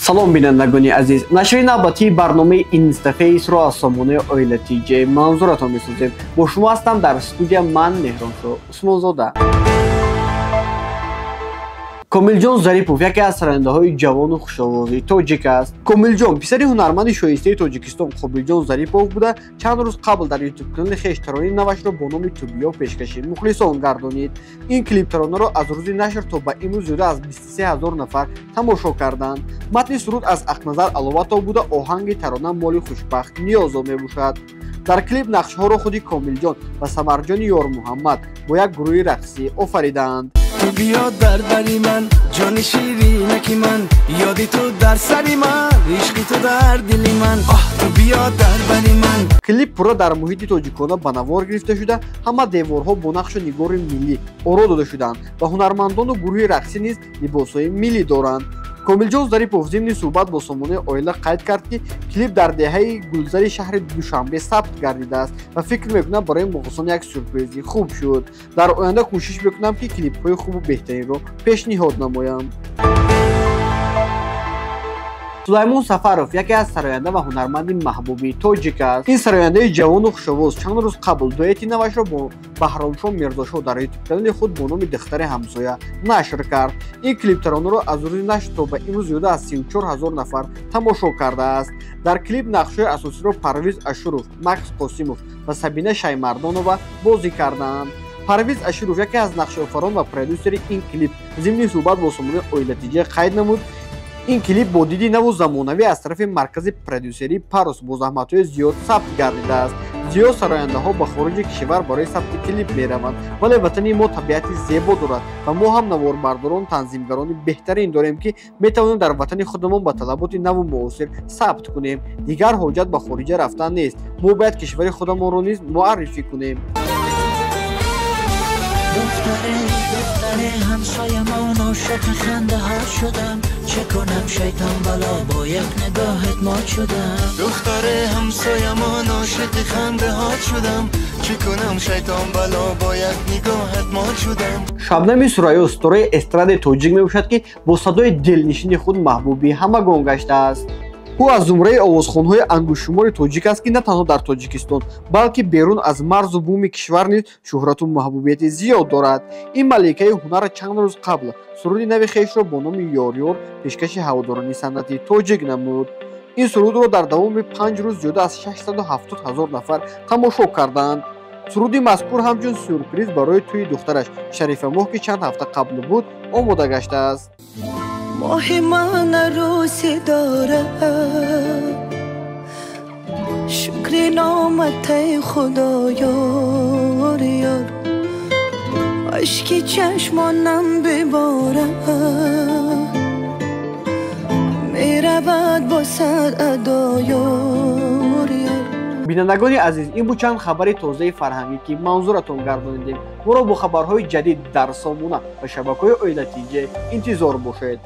Салом, бинандагони азиз. Нашри навбатии барномаи Инстафейсро аз сомонаи Оила ТЖ манзуратон месозем. Бо шумо ҳастам дар студия ман, Меҳроншо Усмонзода. Комилҷон Зарипов яке аз сарояндаҳои ҷавону хушовозии тоҷик аст. Комилҷон писари ҳунарманди шоистаи Тоҷикистон Қобилҷон Зарипов буда, чанд рӯз қабл дар ютуб-канали хеш таронаи навашро бо номи «Ту биё» пешкаши мухлисон гардонид. Ин клип таронаро аз рӯзи нашр то ба имрӯз зиёда аз 23 ҳазор нафар тамошо карданд. Матни суруд аз Ақназар Аловатов буда, оҳанги тарона моли Хушбахт Ниёзов мебошад. Дар клип нақшҳоро худи Комилҷон ва Самарҷони Ёрмуҳаммад бо як гурӯҳи рақсӣ офаридаанд. Ту биё дар бари ман, ҷони ширинаки ман, ёди ту дар сари ман, ишқи ту дар дили ман, оҳ, ту биё дар бари ман. Клип пурра дар муҳити тоҷикона ба навор гирифта шуда, ҳама деворҳо бо нақшу нигори миллӣ оро дода шудаанд ва ҳунармандону гурӯҳи рақсӣ низ либосҳои миллӣ доранд. Комилҷон Зарипов зимни суҳбат бо сомонаи Оила қайд кард, ки клип дар деҳаи Гулзари шаҳри Душанбе сабт гардидааст ва фикр мекунам, барои мухлисон як сюрпризи хуб шуд. Дар оянда кӯшиш мекунам, ки клипҳои хубу беҳтаринро пешниҳод намоям. Сулаймон Сафаров яке аз сароянда ва ҳунарманди маҳбуби тоҷик аст. Ин сарояндаи ҷавону хушовоз чанд рӯз қабл дуэти навашро бо Баҳромшо Мирзошо дар ютуб-канали худ бо номи «Духтари ҳамсоя» нашр кард. Ин клип таронаро аз рӯзи нашр то ба имрӯз зиёда аз 34 ҳазор нафар тамошо кардааст. Дар клип нақшҳои асосиро Парвиз Ашуров, Макс Қосимов ва Сабина Шаймардонова бозӣ кардаанд. Парвиз Ашуров, яке аз нақшофарон ва продюсери ин клип, зимни суҳбат бо сомонаи Оила ТЖ қайд намуд: ин клип бо диди наву замонавӣ аз тарафи маркази продюсерии «Парус» бо заҳматҳои зиёд сабт гардидааст. Зиёд сарояндаҳо ба хориҷи кишвар барои сабти клип мераванд, вале ватани мо табиати зебо дорад ва мо ҳам наворбардорон, танзимгарони беҳтарин дорем, ки метавонем дар ватани худамон ба талаботи наву муосир сабт кунем. Дигар ҳоҷат ба хориҷа рафтан нест. Мо бояд кишвари худамонро низ муаррифӣ кунем. Духтари ҳамсоямон, ошиқи хандаҳо шудам, чӣ кунам, шайтон бало, бо як нигоҳат мот шудам. Духтари ҳамсоямон, ошиқи хандаҳот шудам, чӣ кунам, шайтон бало, бо як нигоҳат мот шудам. Шабнами Сурайё ситораи эстрадаи тоҷик мебошад, ки бо садои дилнишини худ маҳбуби ҳамагон гаштааст. Ӯ аз зумраи овозхонҳои ангуштшумори тоҷик аст, ки на танҳо дар Тоҷикистон, балки берун аз марзу буми кишвар низ шӯҳрату маҳбубияти зиёд дорад. Ин маликаи ҳунар чанд рӯз қабл суруди нави хешро бо номи «Ёр-ёр» пешкаши ҳаводорони санъати тоҷик намуд. Ин сурудро дар давоми 5 рӯз зиёда аз 670 ҳазор нафар тамошо карданд. Суруди мазкур ҳамчун сюрприз барои тӯи духтараш Шарифамоҳ, ки чанд ҳафта қабл буд, омода гаштааст. Моҳи ман арӯсӣ дорад, шукри номатай Худо, ёр ёр, ашки чашмонам биборад, меравад бо сад адо, ёр ёр. Бинандагони азиз, ин буд чанд хабари тозаи фарҳангӣ, ки манзуратон гардонидем. Моро бо хабарҳои ҷадид дар сомона ва шабакаҳои Оила ТЖ интизор бошед.